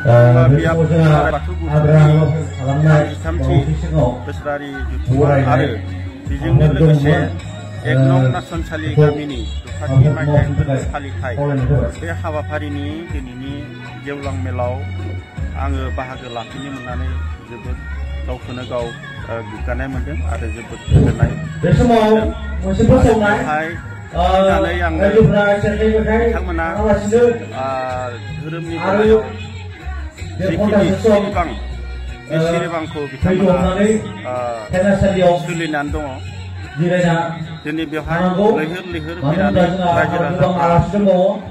biap Baथौ Guथुमनि 23थि बोसोरारि जुथुमा आरो बेजोंनो लोगोसे 1 नं नासनसालि गामिनि दुफाथि मायथाइ फोरबो फालिथाय बे हाबाफारिनि दिनैनि गेवलां मेलाव आङो बाहागो लाफैनो मोननानै जोबोद गावखौनो गाव गोग्गानाय मोनदों आरो जोबोद गोजोननाय बेवहाय फैनानै आङो बिथांमोना धोरोमनि बेलायाव जिखिनि सिरिबां बे सिरिबांखौ बिथांमोना सोलिनानै दङ दिनै बेवहाय लैहोर लैहोर फैनानै रायजो राजाफोरा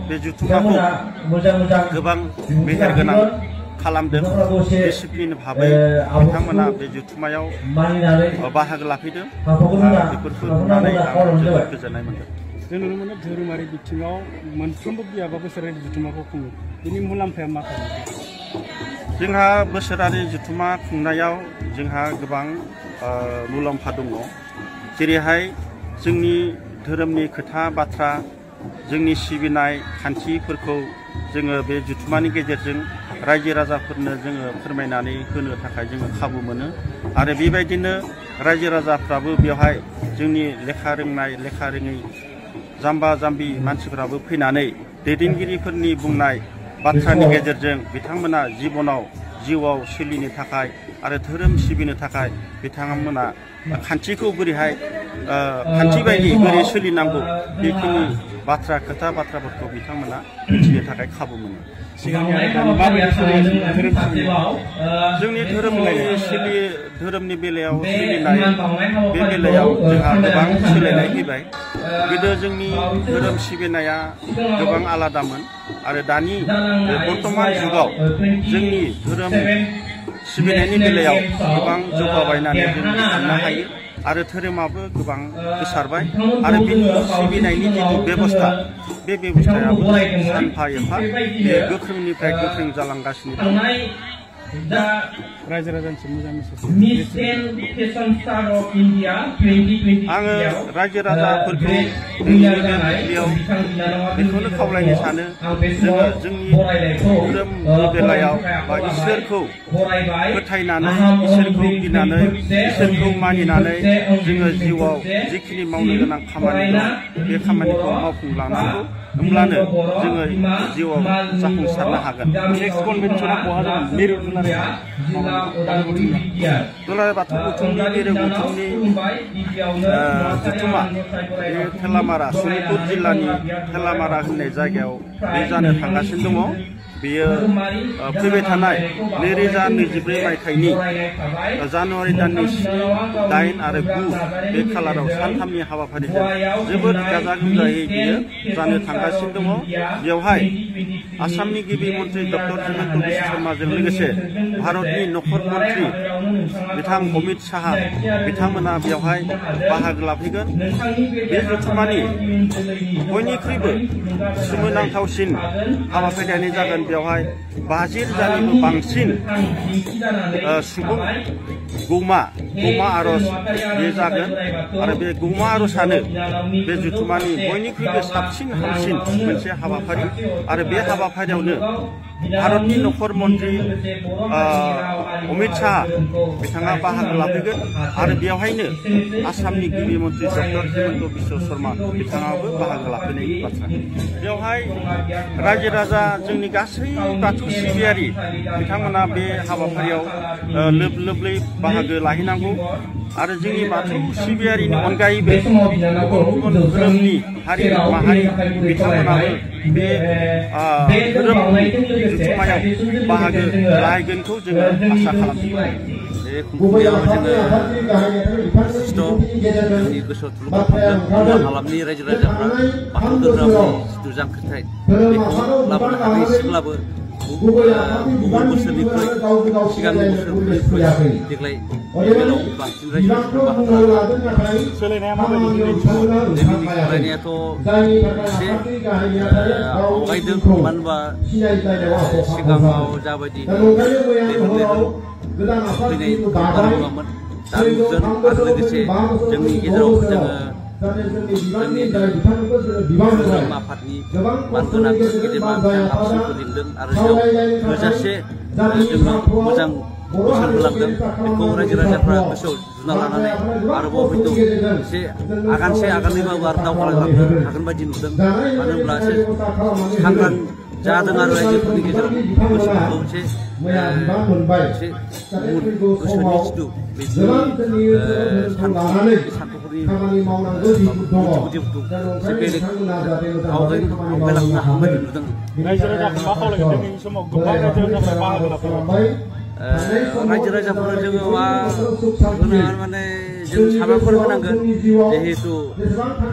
बे जुथुमाखौ गोबां मेहेरगोनां खालामदों डिसिप्लिन भाबै बिथांमोना बे जुथुमायाव बाहागो लाफैदों बेफोरखौ नुनानै आं जोबोद गोजोननाय मोनदों। जों नुनो मोनो धोरोमारि बिथिङाव मोनफ्रोमबो बियाबा बोसोरारि जुथुमाखौ खुङो बेनि मुलाम्फाया मा खालामो? जोंहा बोसोरारि जुथुमा खुंनायाव जोंहा गोबां मुलाम्फा दङ जेरैहाय जोंनि धोरोमनि खोथा बाथ्रा जोंनि सिबिनाय खान्थिफोरखौ जोङो बे जुथुमानि गेजेरजों रायजो राजाफोरनो जोङो फोरमायनानै होनो थाखाय जोङो खाबु मोनो आरो बेबायदिनो रायजो राजाफ्राबो बेवहाय जोंनि लेखा रोंनाय लेखा रोङै जाम्बा जाम्बि मानसिफोराबो फैनानै दैदेनगिरिफोरनि बुंनाय बाथ्रानि गेजेरजों बिथांमोना जिउआव सोलिनो थाखाय आरो धोरोम सिबिनो थाखाय बिथांमोना खान्थिखौ बोरैहाय खान्थि बायदि बोरै सोलिनांगौ बेखिनि खोथा बाथ्राफोरखौ बिथांमोना मिथिनो थाखाय खाबु मोनो। जोंनि धोरोमनि बेलायाव सोलिनाय बे बेलायाव जोंहा गोबां सोलायनाय फैबाय। गोदो जोंनि धोरोम सिबिनाया गोबां आलादामोन आरो दानि बर्तमान जुगाव जोंनि धोरोम सिबिनायनि बेलायाव गोबां जौगाबाय होननानै जों साननो हायो आरो धोरोमाबो गोबां गोसारबाय आरो बिनि सिबिनायनि जिथु बेबस्था बे बेबस्थायाबो सानफा एफा गोख्रोंनिफ्राय गोख्रों जालांगासिनो दं। रायजो राजानिसिम मोजां आङो रायजो राजाफोरखौ बेखौनो खावलायनो सानो जोङो जोंनि धोरोमनि बेलायाव बा इसोरखौ फोथायनानै इसोरखौ गिनानै इसोरखौ मानिनानै जोङो जिउआव जिखिनि मावनो गोनां खामानि दं बे खामानिखौ मावफुंलांनांगौ होमब्लानो जोङो जिउआव जाफुंसारनो हागोन। दुलाराय बाथौ गौथुमनि मिरु गौथुमनि जुथुमा बे थेलामारा सनितपुर जिल्लानि थेलामारा होननाय जायगायाव बे जानो थांगासिनो दङ। बेयो फैबाय थानाय 2024 मायथाइनि जानुवारि दाननि 7, 8 आरो 9 बे खालाराव सानथामनि हाबाफारिजों जोबोद गाजा गोमजायै बेयो जानो थांगासिनो दङ। बेवहाय आसामनि गिबि मन्त्रि डक्टर हिमन्त बिश्व शर्माजों लोगोसे भारतनि नखर मन्त्रि बिथां अमित शाह बिथांमोना बेवहाय बाहागो लाफैगोन। बे जुथुमानि बयनिख्रुइबो सोमोनांथावसिन हाबाफारियानो जागोन बेवहाय 50,000निबो बांसिन सुबुं गौमा आरज बे जागोन आरो बे गौमा आरजआनो बे जुथुमानि बयनिख्रुइबो साबसिन हामसिन मोनसे हाबाफारि आरो बे हाबाफारियावनो भारतनि नखर मन्त्रि अमित शाह बिथाङा बाहागो लाफैगोन आरो बेवहायनो आसामनि गिबि मन्त्रि डक्टर हिमन्त बिश्व शर्मा बिथाङाबो बाहागो लाफैनायनि बाथ्रा। बेवहाय रायजो राजा जोंनि गासै बाथौ सिबियारि बिथांमोना बे हाबाफारियाव लोब लोबै बाहागो लाहैनांगौ आरो जोंनि बाथौ सिबियारिनि अनगायैबो गुबुन धोरोमनि हारि माहारि बिथांमोनाबो बे धोरोमनि जुथुमायाव बाहागो लाहैगोनखौ जोङो आसा खालामदों। बे खुंफुंनायाव जोङो जोंनि गोसोआव थुलुंगाखांदों हालामनि रायजो राजाफ्रा बाथौ धोरोमनि जिथु जांख्रिथाय बेखौ लाबोनो हादों एसेब्लाबो गुबुन बोसोरनिख्रुइ सिगांनि बोसोरनिख्रुइ देग्लाय लेभेलाव बांसिन रायजो राजाफ्रा बाहागो लादों। सोलायनाया माबायदि? सोलायनायाथ' एसे आवगायदों मानो होनबा सिगाङाव जाबायदि फैनाय नङामोन दा नुदों आरो लोगोसे जोंनि गेजेराव जोङो जोंनि धोरोम आफादनि मानगोनां गेदेमा आफादफोरखौ लिंदों आरो बेयाव थोजासे जोंनो मोजां बोसोन होलांदों बेखौ रायजो राजाफ्रा गोसोआव जुना लानानै आरोबाव हयथ' एसे आगानसे आगाननैबाबो आरो दावगालांनो हागोन बायदि नुदों मानो होनब्ला एसे सांग्रां जादों आरो रायजोफोरनि गेजेराव गोसोखौ एसे गोसोनि जिथु सान्थौफोरनि आवगायलांनो हागोन बायदि नुदों। रायजो राजाखौ मा खावलायगोन दिनैनि समाव गोबां रायजो राजाफोरा बाहागो लाफैबाय रायजो राजाफोरनो जोङो मा होनो माने जों साबायखर होनांगोन जिहेतु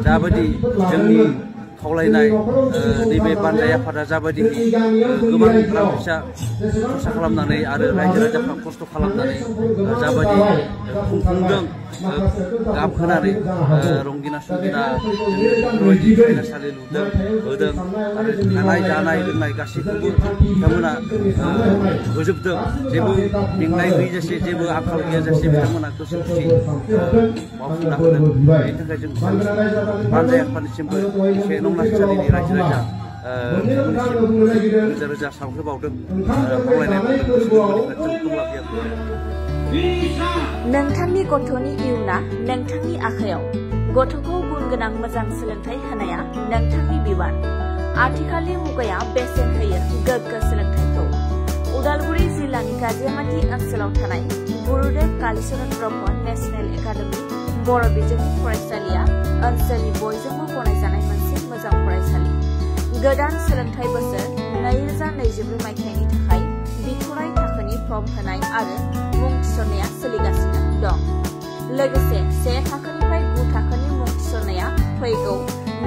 जाबायदि जोंनि खावलायनाय नैबे बान्जाय आफादा जाबायदि गोबां रां फैसा खरसा खालामनानै आरो रायजो राजाफ्रा खस्थ' खालामनानै जाबायदि खुंफुंदों गाबहोनानै रंगिना संगिना बेफोरबायदि सायनासालि लुदों होदों आरो थानाय जानाय लोंनाय गासैखौबो बिथांमोना होजोबदों जेबो मेंनाय गैयाजासे जेबो आंखाल गैयाजासे बिथांमोना गोसो खुसि मावफुंना होदों बेनि थाखाय जों बान्जाय आफानिसिमबो एसे नंलासिसालिनि रायजो राजा रोजा रोजा साबायखर बावदों खावलायनाय नोंथांनि गथ'नि इयुना नोंथांनि आखायाव गथ'खौ गुन गोनां मोजां सोलोंथाइ होनाया नोंथांनि बिबान आथिखालनि मुगाया बेसेन होयो गोग्गो सोलोंथाइखौ उदालगुरि जिल्लानि गाजियामाटी ओनसोलाव थानाय गुरुदेव कालीचरण ब्रह्म नेशनेल एकाडेमी बर' बिजोंनि फरायसालिया ओनसोलनि बयजोंबो गनायजानाय मोनसे मोजां फरायसालि गोदान सोलोंथाइ बोसोर 2024 मायथाइनि थाखाय बिथराइ थाखोनि फर्म होनाय आरो मुं थिसननाया सोलिगासिनो दं लोगोसे 1 थाखोनिफ्राय 9 थाखोनि मुं थिसननाया फैगौ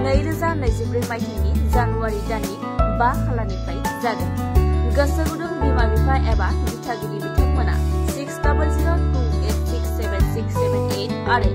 2024 मायथाइनि जानुवारि दाननि 5 खालारनिफ्राय जागोन गोसो गुदुं बिमा बिफा एबा दिथागिरि बिथांमोना 6002867678 आरो